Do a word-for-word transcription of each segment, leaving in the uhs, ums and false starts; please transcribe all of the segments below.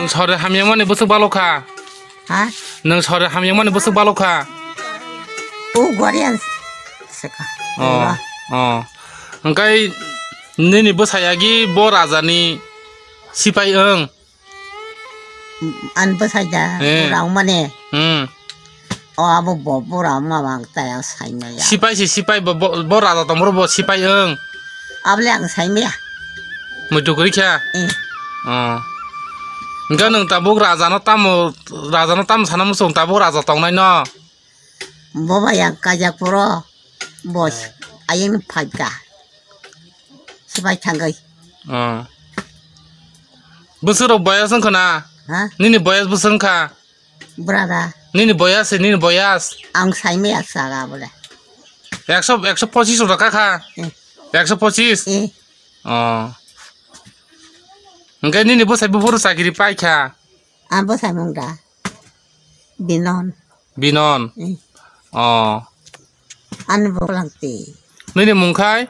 Nwng sori hamyangmani bwswk balokha? Ha? Nwng sori hamyangmani bwswk balokha? O gorian seka. Oh, oh. Hwnkhe nini bwsai agi bo rajani sipai wng? An bwsai da, eh, rang mane. Hmm. O abo bo bura ma bang ta ya sai ma ya. Sipai si sipai bo, bo, bo raja tong bro bo sipai wng. Abole ang sai ma ya. Muitu kwrwi kha. Eh. Oh. Hwnkhe nwng tabuk raja no tamo, raja no tamo sana muchung tabuk raja tongnai no. Bo bai ang kajak puro. Bo ayang phai ka. Sipai thangwi. Oh. Bwswk rok boyas wngkha na? Ha? Nini boyas bwswk wngkha? Brada. Nini boyas se, nini boyas. Ang saimaya sara bole. Ekso, ekso pochis rok kha kha? Eh. Ekso pochis? Eh. Oh. Hwnkhe nini bwsai buphuru chakiri paikha? Ang bwsai mung da. Binon. Binon? Eh. Oh. Ani bo Pulangti. Nini mung khai?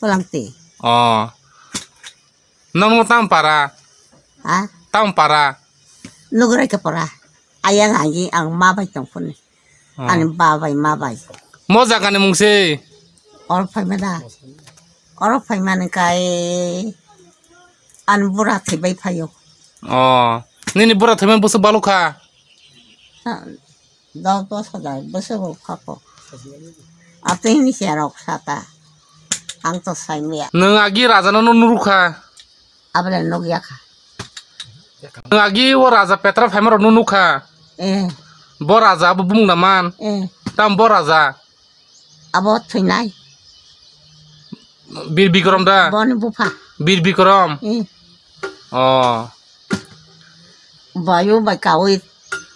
Pulangti. Oh. Nang no tam para? Ha? Tam para? Nugrai ka para. Ayang agi ang ma bai tong phone. Oh. Ani ba bai ma bai. Mo jaga ni mung se? Or phai ma da. Or phai ma ni kai an bura thi bai phayo. Oh. Nini bura thi ma busu balukha? Ha. Dos dos hajar bwswk rok phako. Atwini se rok sata. Ang to saimaya. Nwng agi raja no nurukha. Abole nukya kha. Nwng agi o raja petra phaima rok no nukha. Eh. Bo raja abo bumung naman. Eh. Tam bo raja. Abo thwinai. Bir Bikram da? Boni bupha. Bir Bikram? Eh. Oh. Bayu bai kawi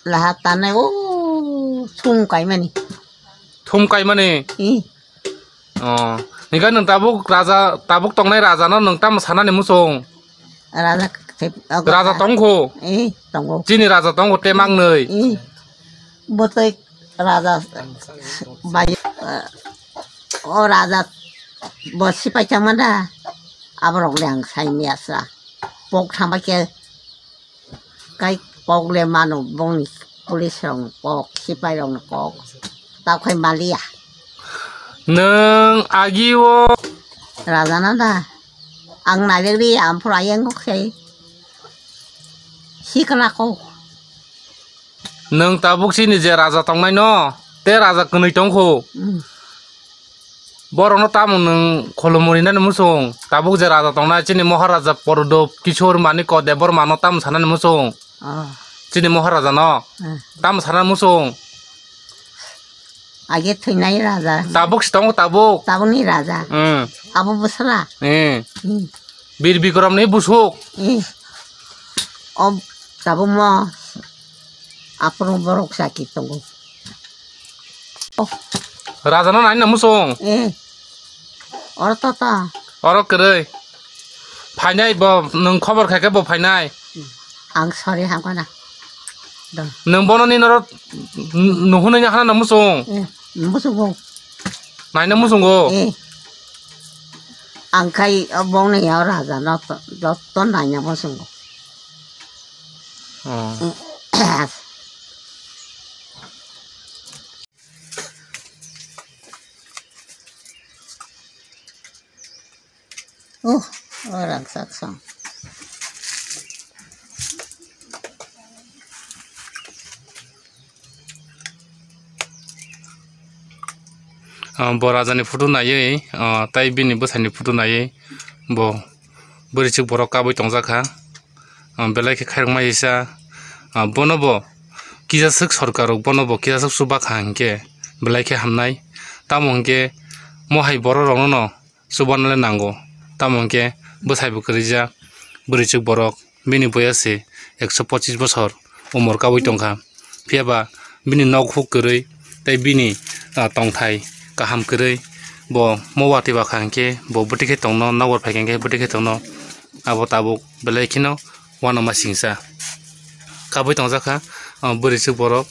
laha tanai o thum kaimani. Thum kaimani? Eh. Oh. Hingke nwng tabuk raja, tabuk tongnai raja no nwng tamo sanani muchung? Raja khe-, raja tongkho? Eh, tongo. Chini raja tongo temangnwi? Eh. Botoi raja bai, eh, o raja bo sipai changma da, aborok le ang sai miyasa. Pok thangba khe kai pok le mano bongni police rok ni kok, sipai rok ni kok. Tao khai maliya. Nwng agi o raja na da. Ang nai ri ang phura yang kok sai. Sikla kok. Nwng tabuk chini je raja tongnai no, te raja kwnwi tongkho. Mm. Borokno tamo nwng khulumwi rinani muchung? Tabuk je raja tongnai chini Maharaja Prodop Kishore Manikya Debbarma no tamo sanani muchung? Oh. Chini Maharaja no. Ah. Tamo sanani muchung? Age thwinai raja. Tabuk si tongo tabuk. Tabukni raja. Mm. Abo bwsala. Eh. Mm. Bir Bikram ni busuk. Eh. Ob tabuk mo. Aphuru borok chaki tongo. Oh. Raja no nai na muchung? Eh. Oro to to. Oro kwrwi. Phainai bo nwng khobor khaikhe bo phainai. Ang sorry hangkana. Do. Nwng bono ni noro nuhunai hana na muchung? Eh, muchungo. Nai na muchungo? Eh. Ang khai bongni ya raja no to, to, to nai na muchungo. Oh. Oh, orang saksang. Ah, bo raja ni photo naiwi, ah, tai bini bwsai ni photo naiwi bo bwrwi chwk borok kabwi tongjak kha. Ah, belai khe khairokma kisa, ah, bono bo kisaswk sorkar rok bono bo kisaswk chuba kha hinkhe belai khe hamnai. Tamo hinkhe mohai borok rokno no chubanale nango. Tamo hinkhe bwsai bo kwrwijak bwrwichwk borok, bini boya se ekso pochis bosor umor kabwi tongkha. Phiyaba bini nok huk kwrwi tei bini, ah, tongthai kaham kwrwi bo mo watwi bakha hinkhe bo bwtwi khe tongno, nokbar phaikha hinkhe bwtwi khe tongno. Abo tabuk belai kheno uanama singsa kabwi tongjakha, ah, bwrwichwk borok.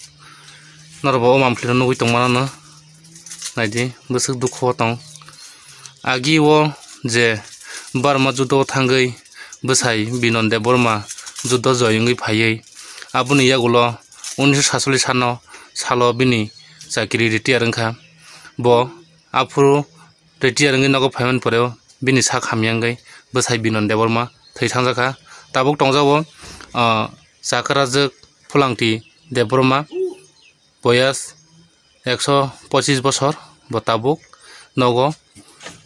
Norok bo o mampli no nugwi tongmano no naidi, bwswk dukhu o tong. Agi o je Barma judo o thangwi bwsai Binon Debbarma juddo joy wngwi phaiwi aboni yagulo unisho satchollish sano salo bini chakiri retire wngkha. Bo aphuru retire wngwi nogo phaimani poreo bini sak hamya wngwi bwsai Binon Debbarma thwi thangjakha. Tabuk tongjago, ah, Chakrajwk Pholangti Debbarma, boyas ekso pochis bosor, bo tabuk nogo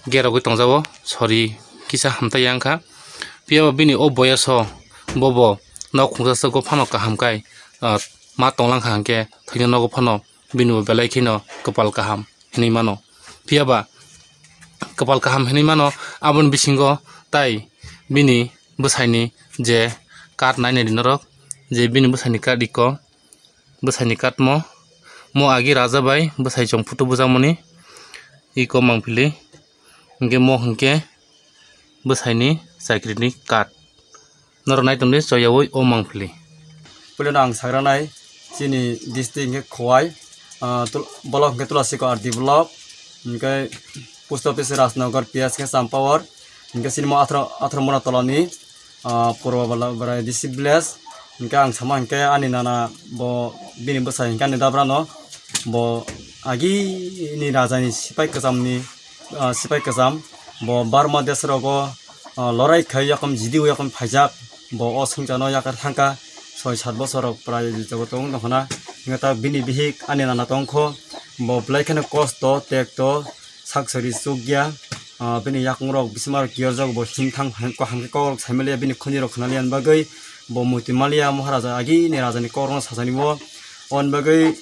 gerogwi tongjago, sori kisa hamtaiya wngkha. Phiyaba bini o boyaso bobo nok khungsa swgo phano kaham kai, ah, ma tonglang kha hwnkhe thwino nogo phano bini bo belai kheno kwpal kaham hinwi mano. Phiyaba kwpal kaham hinwi mano, aboni bisingo tai bini bwsaini je card nainai di norok, je bini bwsaini card iko, bwsaini card mo, mo agi raja bai bwsai chong photo bujakmani iko mangpili, hwnkhe mo hwnkhe bwsaini chakrini card. Norok nai tongdi choyaui o mangpili. Puilano ang sagranai chini district hwnkhe Khowai, ah, tul-, block hwnkhe Tulasiko R D block, hwnkhe post office Rajnagar, P S hwnkhe Champawar, hwnkhe chini mo atharo, atharo mona tolani, ah, Purba Bala-, Barai D C village. Hwnkhe ang sama hwnkhe ani nana bo bini bwsai hwnkhe ani dabrano bo agini rajani sipai kwchamni, ah, sipai kwcham bo Burma desh rogo, ah, lorai khai yakum jidi yakum phaijak, bo o swngcharno yakar thangkha soi sat bosor rok prai joto wng tongkhana. Hwnkhe ta bini bihik ani nana tongkho, bo belai kheno kosto tekto sak sori chukya, ah, bini yakung rok bisingo kiyorjak, bo himthang hamkhe kok rok saimaliya, bini khoni rok khnaliya bagwi bo muitu maliya, Moharaja agini rajani kok rokno sachani bo. Oboni bagwi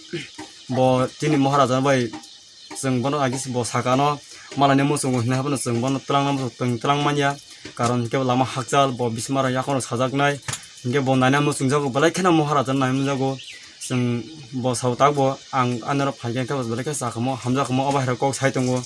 bo chini Moharaja bai chwng bono agi bo sakano malani muchungo hinwi haphano chwng bono twlangna muchung twlang manya, karon hwnkhe lama hakchal bo bisingo yakhorno sajaknai, hwnkhe bo naina muchungjago, belai kheno Moharaja naina muchungjago. Chwng bo sao tak bo ang ani oro phaikhe hwnkhe bo belai khe chakamo hamjakamo, o bahai rok kok sai tongo,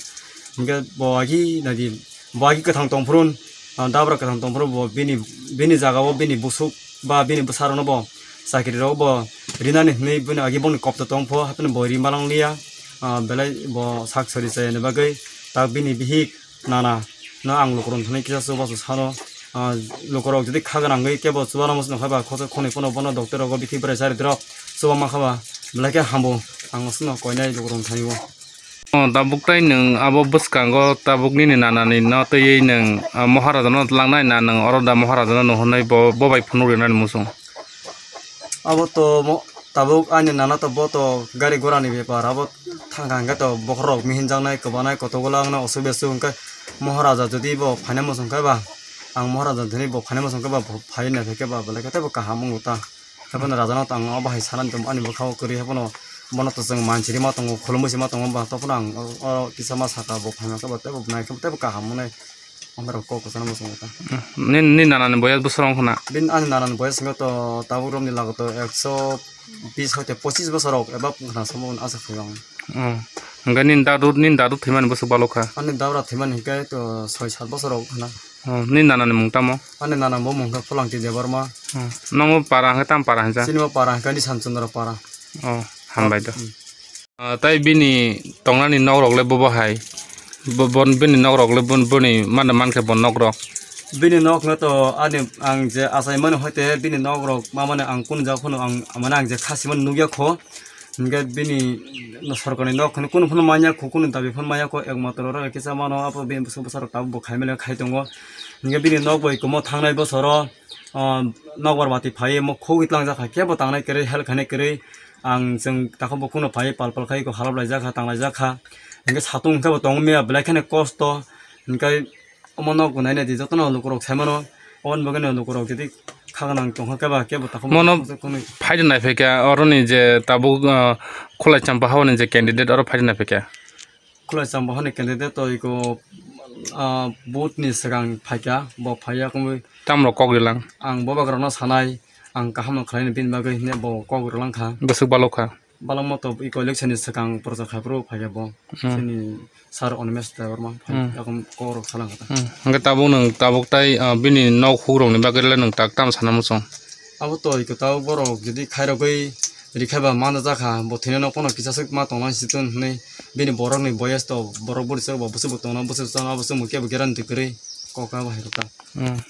hwnkhe bo agi naidi bo agi kwthang tongphuru, ah, dabra kwthang tongphuru bo bini, bini jagao bini busuk ba bini bwsarokno bo chakiri rok bo rinani hinwi bini agi bongni kopta tongpho, haphano bo ri malang liya, ah, belai bo sak sori chayani bagwi tak bini bihik nana no ang lukurok thani kisa chubachu sano, ah, lukurok jodi kha gwnangwi kebo chubana muchung kha ba khosok khonwi phano bono doctor rogo bithi bwrai chari dirok chubama kha ba belai khe hambo ang sino koinai lukurok thani o. O tabuk tai nwng abo bwskango tabuk nini nanani no twiwi nwng, ah, Moharaja no langnai na nwng oro da Moharaja no nuhurnai bo, bo bai phunuk rinani muchung? Abo to mo-, tabuk ani nana to bo to gari gora ni bepar, abo thang thang khe to bokhorok mihinjaknai, kwbanai, kotogwla wngna osuk besuk hwnkhe Moharaja jodi bo phaina muchung khe ba, ang Moharaja thani bo phaina muchung khe ba, bo phai naikhe ba, belai khe teibo kaham wngo ta. Haphano Raja no tang o bahai sanani tong ani bwkha o kwrwi, haphano bono to chwng manchiri ma tongo, khulumui se ma tongo ba, tophano ang o, o kisa ma saka bo phaima khe ba, teibo naikhe teibo kaham wngnai. Amrok kok kwchangma muchungo ta. Nini, nini nanani boyas bwswk wngkha na? Bini ani nanani boyas wngkha to tabuk romni lago to ekso bis hoite pochis bosor rok eba wngkha na samo asa khaio ang. Oh. Hwnkhe nini dadu, nini dadu thwimani bwswk balok kha? Ani dabra thwimani hwnkhe to soi sat bosor rok wngkha na. Oh, nini nanani mung tamo? Ani nana bo mung kha Pholangti Debbarma. Oh. Nomo para hwnkhe tam para hwnsa? Chini bo para hwnkhe Nisan Chandra para. Oh, hambai do. Hmm. Ah, tai bini tongnani nok rok le bobo hai? Bo, bon, bini nok rok le bon, boni mano mankhe bon nok rok? Bini nok no to ani ang je achai mani hoite bini nok rok ma mani ang kunu jak phano ang mane ang je khasi mani nukya kho. Hingke bini sorkar ni nok hwnwi kunu phano manya kho, kunu dabi phano manya kho, ekmatro oro kisa mano abo bini bwswk bwsarok tabuk bo khai manya khai tongo. Hingke bini nok bai komo thangnai bosoro, ah, nokbar bati phaiwi mo khogwi tlangjak kha, kebo tangnai kwrwi, help khainai kwrwi. Ang chwng takhuk bo kuno phaiwi pal pal khai halap laijak kha, tang laijak kha. Hingke satung hingke bo tongo miya belai kheno kosto. Hingke omo nok bo naina di jotono lukurok sai mano. Oboni bagwino lukurok jadi kha gwnang tongkha keba, kebo takhuk bo Mono khonwi. Phaidi nai phaikha, oroni je tabuk, ah, Khulai Champa haoni je candidate oro phaidi nai phaikha. Khulai Champa haoni candidate to iko, ah, vote ni swkang phaikha, bo phaiya kungwi. Tamrok kok rilang? Ang bobagrano sanai, ang kaham no khlaini bini bagwi hwnwi bo kok rilang kha. Bwswk balok kha? Balokma to iko election ni swkang prochar khai phuru phaikha bo. Hmm. Chini sir Animesh Debbarma phai, hmm, yakung kok rok salang kha ta. Hmm. Hwnkhe tabuk nwng tabuk tai, ah, bini nok hukrok ni bagwi le nwng tak tamo sana muchung? Abo to iko tabuk borok jodi khairogwi rikhaiba manjakha, bo thwinai nok phano kisa swk ma tongna si tun hwnwi bini borok ni boyes to borok bwrwi chwk bo bwswk bo tongna bwswk chana bwswk mukhe bo guarantee kwrwi kok abo hai rwkha. Hmm.